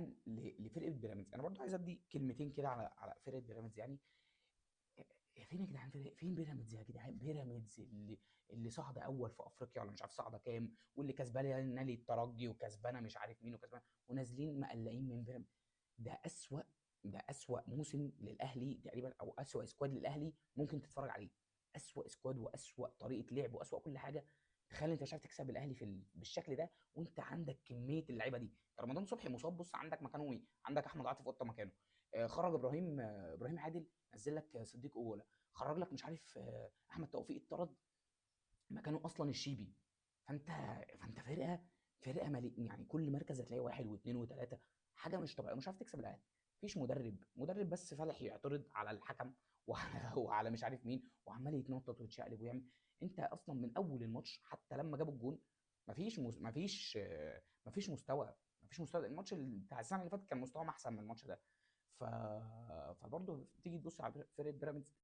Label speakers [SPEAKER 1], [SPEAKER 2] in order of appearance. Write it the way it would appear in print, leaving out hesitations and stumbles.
[SPEAKER 1] جدعان لفرقة بيراميدز. انا برضو عايز ادي كلمتين كده على فرقه بيراميدز يعني. يا فين يا جدعان، فين بيراميدز يا جدعان؟ بيراميدز اللي صاعده اول في افريقيا، ولا مش عارف صاعده كام، واللي كسبانه نادي الترجي، وكسبانه مش عارف مين، وكسبانه، ونازلين مقلقين من بيراميدز. ده اسوأ، ده اسوأ موسم للاهلي تقريبا، او اسوأ squad للاهلي ممكن تتفرج عليه. اسوأ squad، واسوأ طريقه لعب، واسوأ كل حاجه. تخيل انت مش عارف تكسب الاهلي بالشكل ده، وانت عندك كمية اللعيبة دي. رمضان صبحي مصاب، بص عندك مكانه مين؟ عندك احمد عاطف قطة مكانه. خرج ابراهيم، ابراهيم عادل، نزل لك صديق اولا، خرج لك مش عارف احمد توفيق اتطرد، مكانه اصلا الشيبي. فانت فانت فرقه ملي يعني، كل مركز هتلاقي واحد واثنين وثلاثه، حاجة مش طبيعيه، مش عارف تكسب الاهلي. مفيش مدرب بس فالح يعترض على الحكم وعلى مش عارف مين، وعمال يتنطط ويتشقلب ويعمل. انت اصلا من اول الماتش حتى لما جابوا الجون، مفيش مفيش مستوى، مفيش مستوى. الماتش بتاع السنة اللي فاتت كان مستواهم احسن من الماتش ده. ف فبرضه تيجي تبص على فرقه بيراميدز.